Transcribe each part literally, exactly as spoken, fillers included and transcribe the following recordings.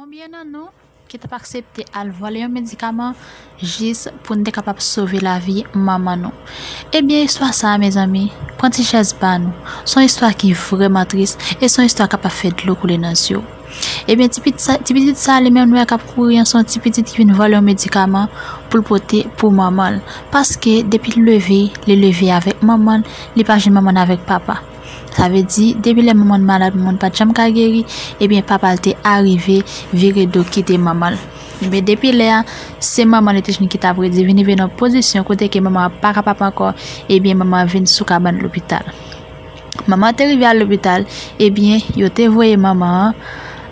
Konbyen nan nou ki t ap aksepte al vòlè yon medikaman jis pou n te kapab sove lavi manman nou? Ebyen, istwa sa a, mezanmi, pran ti chèz ba nou. Se yon istwa ki vrèman tris e se yon istwa k ap fè dlo koule nan zye w. Ebyen, ti pitit sa, ti pitit sa li menm nou wè k ap kouri an, se yon ti pitit ki vin vòlè yon medikaman pou l pote pou manman l. Paske depi l leve, li leve avèk manman l, li pa jwenn manman l avèk papa. Sa vle di, depi lè manman l malad, manman l pa t janm ka geri, ebyen, papa l te arive vire do kite manman l. Ebyen, depi lè a, se manman li te jwenn ki t ap redi, vin rive nan pozisyon kote ke manman an pa kapab ankò, ebyen, manman an vin sou kabann lopital. Manman an te rive al lopital, ebyen, yo te voye manman an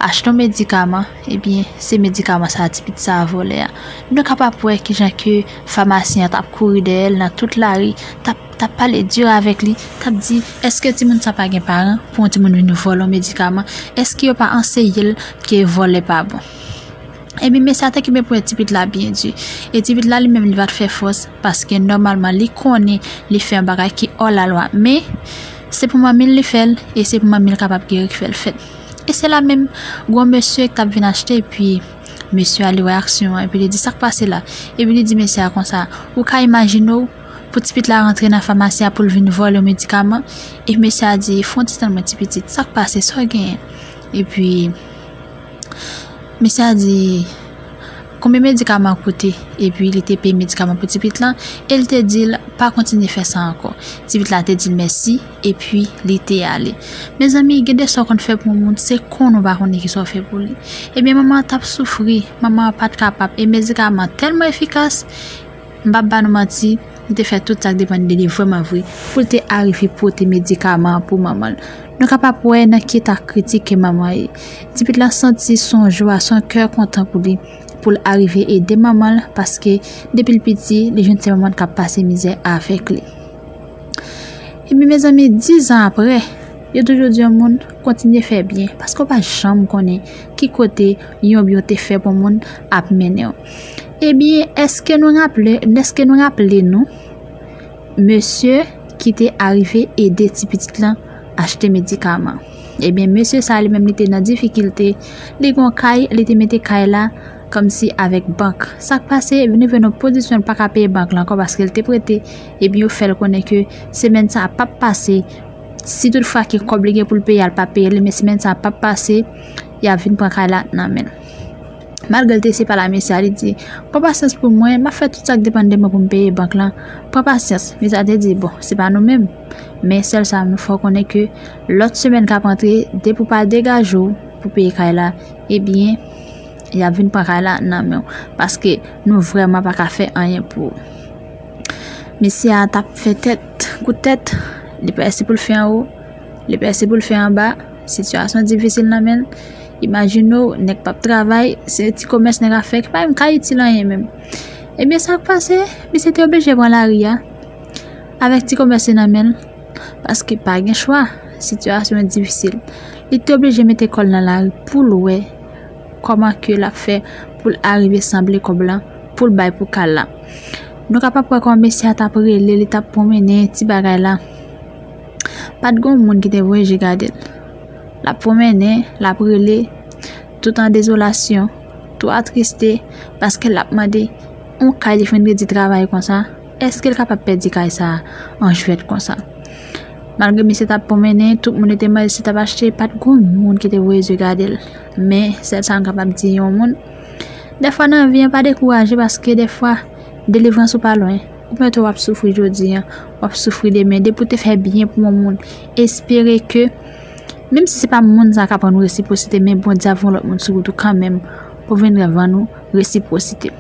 achte yon medikaman, ebyen, se medikaman sa a ti pitit sa a vòlè a. Nou kapab wè kijan ke famasyen an t ap kouri dèyè l nan tout lari, t ap, t ap pale di avèk li, t ap di, èske timoun sa pa gen paran pou yon timoun vin vòlè yon medikaman? Èske yo pa anseye l ke vòlè pa bon? Ebyen, mesye a te kenbe pwen ti pitit la byen di. E ti pitit la li menm li pa t fè fòs, paske nòmalman li konnen li fè yon bagay ki hors la loi. Men, se pou manmi l li fè l, e se pou manmi l kapab geri ki fè l fèt. E se la menm, gon mesye ki t ap vin achte, epi mesye a li wè aksyon an, epi li di, "Sa k pase la?" Epi li di mesye a konsa, "Ou ka imajine w pou ti pitit la rantre nan famasi a pou l vin vòlè yon medikaman?" E mesye a di, "Fè yon ti tann mwen ti pitit, sa k pase, sa w genyen?" Epi mesye a di, "Konbyen medikaman koute?" Epi li te peye medikaman pou ti pitit lan, e li te di l pa kontinye fè sa ankò. Ti pitit la te di l mèsi, epi li te ale. Mezanmi, gen de sa w konn fè pou yon moun, se konnen w pa konnen ki sa w fè pou li. Ebyen, manman an t ap soufri, manman an pa t kapab, e medikaman an tèlman efikas, m p ap ba nou manti, li te fè tout sa k depann de li vrèman vre, pou l te arive pote medikaman an pou manman l. Nou kapab wè nan ki eta kritik ke manman an ye. Ti pitit lan santi se yon jwa, se yon kè kontan pou li, pou l arive ede manman l, paske depi l piti, li jwenn se manman l k ap pase mizè avèk li. Ebyen, mezanmi, diz an apre, yo toujou di yon moun kontinye fè byen, paske w pa janm konnen ki kote yon byen w te fè pou moun ap mennen w. Ebyen, èske nou raple, èske nou raple nou mesye ki te arive ede ti pitit lan achte medikaman? Ebyen, mesye sa li menm li te nan difikilte, li gon kay, li te mete kay la kòmsi avèk bank. Sa k pase, vin rive nan pozisyon l pa ka peye bank la ankò paske l te prete, epi yo fè l konnen ke semèn sa a p ap pase. Si toutfwa ke kòb li gen pou l peye a, l pa peye li, men semèn sa a p ap pase, y a vin pran kay la nan men l. Malgre l te eseye pale a mesye a, li di, "Pran pasyans pou mwen, m ap fè tout sa k depann de mwen pou m peye bank lan. Pran pasyans." Mesye a te di, "Bon, se pa nou menm. Men sèl sa nou fè w konnen ke lòt semèn k ap antre, depi w pa degaje w pou peye kay la, ebyen, y ap vin pran kay la nan men w. Paske nou vrèman pa ka fè anyen pou ou." Mesye a t ap fè tèt, kout tèt, li pa resi pou l fè anwo, li pa resi pou l fè anba, sitiyasyon difisil nan men l. Imajine w, nèg p ap travay, se ti komès nèg ap fè, ki pa menm ka itil anyen menm. Ebyen, sa k pase, misye te oblije pran lari a, avèk ti komès li nan men l, paske pa gen chwa, sitiyasyon an difisil. Li te oblije mete kò l nan lari pou l wè kòman ke l ap fè pou l arive sanble kòb lan, pou l bay pou kay la. Nou kapab wè kòman mesye a t ap rele, li t ap pwomennen, ti bagay la. Pa t gon moun ki te voye je gade l. L ap pwomennen, l ap rele, tout an dezolasyon, tou atriste, paske l ap mande, yon kay li fin redi travay konsa, èske l kapab pèdi kay sa a an jwèt konsa? Malgre misye t ap pwomennen, tout moun te mande si l t ap achte, pa t gon moun ki te voye je gade l. Men, sèl sa m kapab di yon moun, dèfwa nan vi an, pa dekouraje, paske dèfwa, delivrans ou pa lwen. Ou mèt w ap soufri jodi an, w ap soufri demen. Depi w te fè byen pou yon moun, espere ke, menm si se pa moun sa k ap rann ou resipwosite, men Bondye ap voye yon lòt moun sou wout ou kanmenm, pou vin rann ou resipwosite.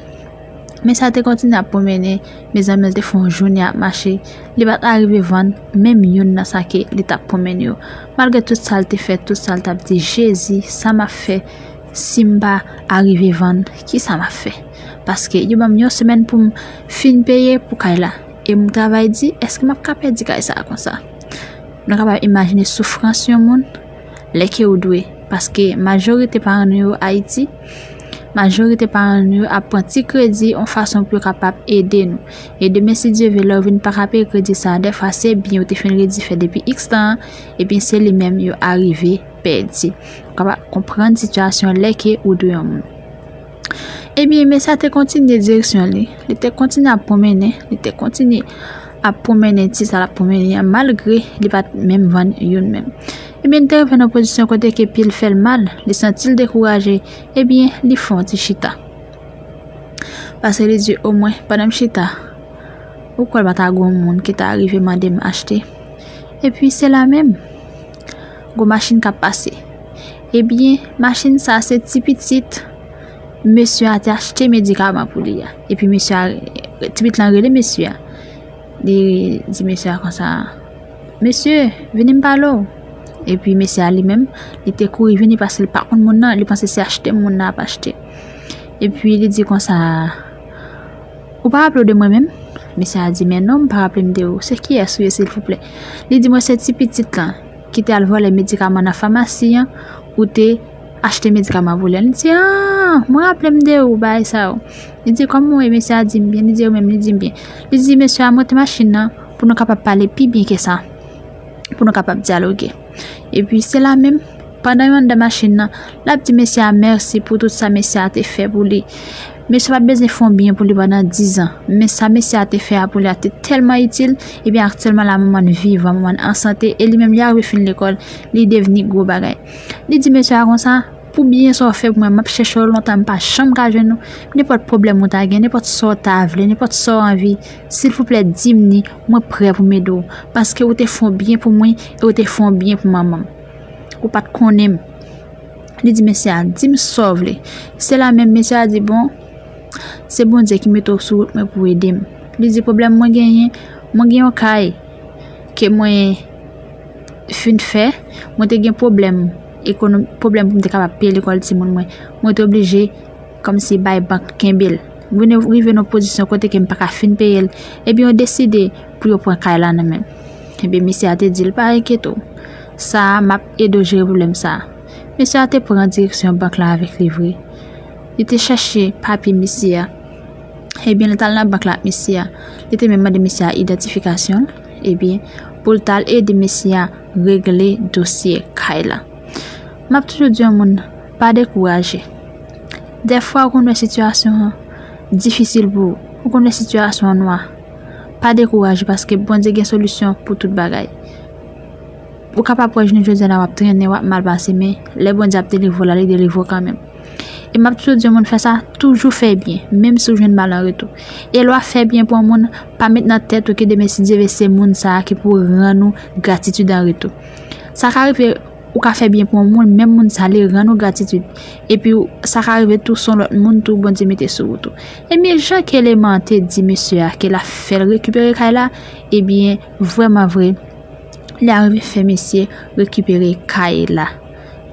Mesye a te kontinye ap pwomennen, mezanmi, l te fè yon jounen ap mache, li pa t arive vann menm youn nan sa ke li t ap pwomennen yo. Malgre tout sa l te fè, tout sa l t ap di, "Jezi, sa m ap fè si m pa arive vann, kisa m ap fè? Paske yo ban m yon semèn pou m fin peye pou kay la. E m travay di, èske m ap ka pèdi kay sa a konsa?" Nou kapab imajine soufrans yon moun lè ke ou dwe, paske majorite paran nou yo Ayiti, majorite paran nou yo ap pran ti kredi yon fason pou yo kapab ede nou. E demen, si Dye vle, lè w vin pa ka peye kredi sa a, dèfwa se byen ou te fin redi fè depi x tan an, ebyen se li menm yo arive pèdi. Ou kapab konprann sitiyasyon lè ke ou dwe yon moun. Ebyen, mesye a te kontinye direksyon li. Li te kontinye ap pwomennen, li te kontinye ap pwomennen ti sa l ap pwomennen an, malgre li pa t menm vann youn menm. Ebyen, li te rive nan pozisyon kote ke pye l fè l mal, li santi l dekouraje. Ebyen, li fè yon ti chita. Paske li di, omwen, pandan m chita, ou kwè l pa ta gon moun ki ta rive mande m achte? Epi, se la menm, gon machin k ap pase. Ebyen, machin sa, se ti pitit mesye a te achte medikaman pou li a. Epi, mesye a, ti pitit lan rele mesye a. Li di mesye a konsa, mesye, vini m pale w. Epi mesye a li menm, li te kouri vini paske li pa konn moun nan, li panse se achte moun nan ap achte. Epi li di konsa, ou pa raple w de mwen menm? Mesye a di, men non, m pa raple m de ou. Se kiyès ou ye, silvouplè? Li di, mwen se ti pitit lan ki te al vòlè medikaman nan famasi an, ou te achte medikaman pou li. Li di, ah, mwen raple m de ou, bagay sa yo. Li di, kòman w ye? Mesye a di m byen, li di, ou menm, li di m byen. Li di, mesye a monte machin nan pou nou kapab pale pi byen ke sa, pou nou kapab dyaloge. Epi se la menm, pandan yo anndan machin nan, l ap di mesye a mèsi pou tout sa mesye a te fè pou li. Mesye pa t bezwen fè yon byen pou li pandan diz an, men sa mesye a te fè a pou li a te tèlman itil, ebyen aktyèlman la manman n vivan, manman n an sante, e li menm li arive fin lekòl, li devni gwo bagay. Li di mesye a konsa, pou byen sa w fè pou mwen, m ap chèche w lontan, m pa janm ka jwenn ou. Nenpòt pwoblèm ou ta gen, nenpòt sa w ta vle, nenpòt sa w anvi, silvouplè, di m ni, mwen prè pou m ede w. Paske ou te fè yon byen pou mwen, e ou te fè yon byen pou manman m. Ou pa t konnen m. Li di mesye a, di m sa w vle. Se la menm mesye a di, bon, se Bondye ki mete w sou wout mwen pou ede m. Li di, pwoblèm mwen genyen, mwen gen yon kay ke mwen fin fè, mwen te gen pwoblèm ekonomi, pwoblèm pou m te kapab peye lekòl timoun mwen. Mwen te oblije kòmsi bay bank kenbe l. Mwen rive nan pozisyon kote ke m pa ka fin peye l. Ebyen, yo deside pou yo pran kay la nan men m. Ebyen, mesye a te di l, pa enkyete w. Sa a, m ap ede w jere pwoblèm sa a. Mesye a te pran direksyon bank la avèk li vre. Li te chèche papye mesye a. Ebyen, li t al nan bank la ak mesye a. Li te menm mande mesye a idantifikasyon l, ebyen, pou l t al ede mesye a regle dosye kay la. M ap toujou di yon moun, pa dekouraje. Dèfwa, ou konn wè sitiyasyon an difisil pou ou. Ou konn wè sitiyasyon an nwa. Pa dekouraje, paske Bondye gen solisyon pou tout bagay. Ou kapab wè jounen jodi a la w ap trennen, w ap mal pase, men lè Bondye ap delivre w la, li delivre w kanmenm. E m ap toujou di yon moun fè sa, toujou fè byen, menm si w jwenn mal an retou. E lè w ap fè byen pou yon moun, pa met nan tèt ou ke demen si Dye vle se moun sa a ki pou rann ou gratitid an retou. Sa ka rive, ou ka fè byen pou yon moun, menm moun sa a li rann ou gratitid. Epi sa ka rive tou se yon lòt moun tou Bondye mete sou wout ou. Ebyen, jan ke eleman an te di mesye a ke l ap fè l rekipere kay la, ebyen, vrèman vre, li arive fè mesye rekipere kay la.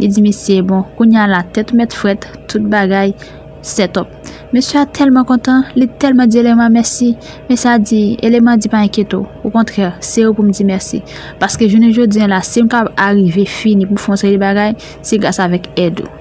Li di mesye, bon, kounye a la, tèt ou mèt frèt, tout bagay set up. Mesye a tèlman kontan, li tèlman di eleman an mèsi. Mesye a di, eleman an di pa enkyete w. Okontrè, se ou pou m di mèsi. Paske jounen jodi a la, si m kapab arive fini pou m fè yon seri de bagay, se gras avèk èd ou.